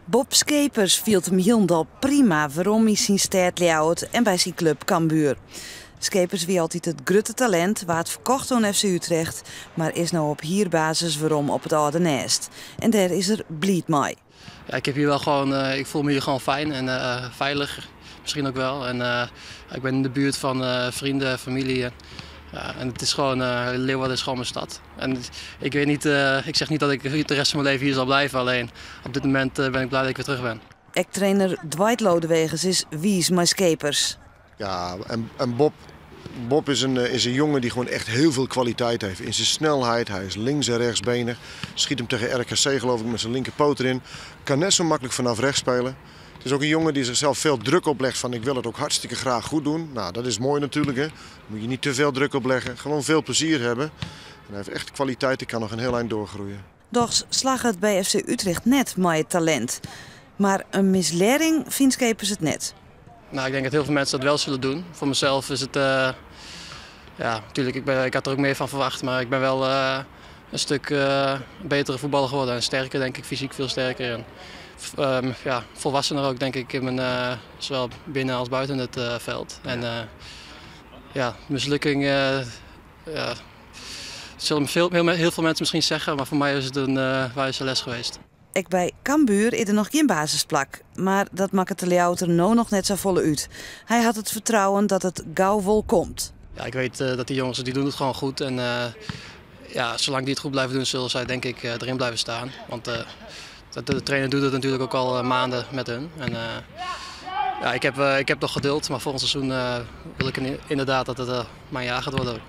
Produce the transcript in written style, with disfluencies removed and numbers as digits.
Bob Schepers fielt him hielendal prima werom yn syn stêd Ljouwert en by syn klup Cambuur. Schepers wie altyd it grutte talint, waard ferkocht oan FC Utrecht, mar is no op hierbasis werom op it âlde nêst. En dêr is er bliid mei. Ja, ik heb hier wel gewoon, ik voel me hier gewoon fijn en veilig misschien ook wel. En ik ben in de buurt van vrienden, familie. Ja, en het is gewoon, Leeuwarden is gewoon mijn stad. En ik weet niet, ik zeg niet dat ik de rest van mijn leven hier zal blijven. Alleen op dit moment ben ik blij dat ik weer terug ben. Ek trainer Dwight Lodeweges is wiis mei Schepers. Ja, en Bob is een jongen die gewoon echt heel veel kwaliteit heeft. In zijn snelheid, hij is links- en rechtsbenig. Schiet hem tegen RKC, geloof ik, met zijn linkerpoot erin. Kan net zo makkelijk vanaf rechts spelen. Het is ook een jongen die zichzelf veel druk oplegt van ik wil het ook hartstikke graag goed doen. Nou, dat is mooi natuurlijk, hè. Moet je niet te veel druk opleggen. Gewoon veel plezier hebben. En hij heeft echt kwaliteit, die kan nog een heel eind doorgroeien. Dochs slagge it by FC Utrecht net mei it talint. Mar in mislearring fynt Schepers it net. Nou, ik denk dat heel veel mensen dat wel zullen doen. Voor mezelf is het, ja, natuurlijk, ik had er ook meer van verwacht. Maar ik ben wel een stuk betere voetballer geworden. En sterker, denk ik, fysiek veel sterker. En ja, volwassener ook, denk ik, zowel binnen als buiten het veld. En ja, mislukking, ja, zullen heel veel mensen misschien zeggen, maar voor mij is het een wijze les geweest. Ek by Cambuur is der noch gjin basisplak, mar dat makket de Ljouwerter no noch net safolle út. Hy hat it fertrouwen dat it gau wol komt. Ja, ik weet dat die jongens die doen het gewoon goed. En ja, zolang die het goed blijven doen, zullen zij denk ik erin blijven staan. Want de trainer doet het natuurlijk ook al maanden met hun. En ja, ik heb nog geduld, maar volgend seizoen wil ik inderdaad dat het mijn jaar gaat worden ook.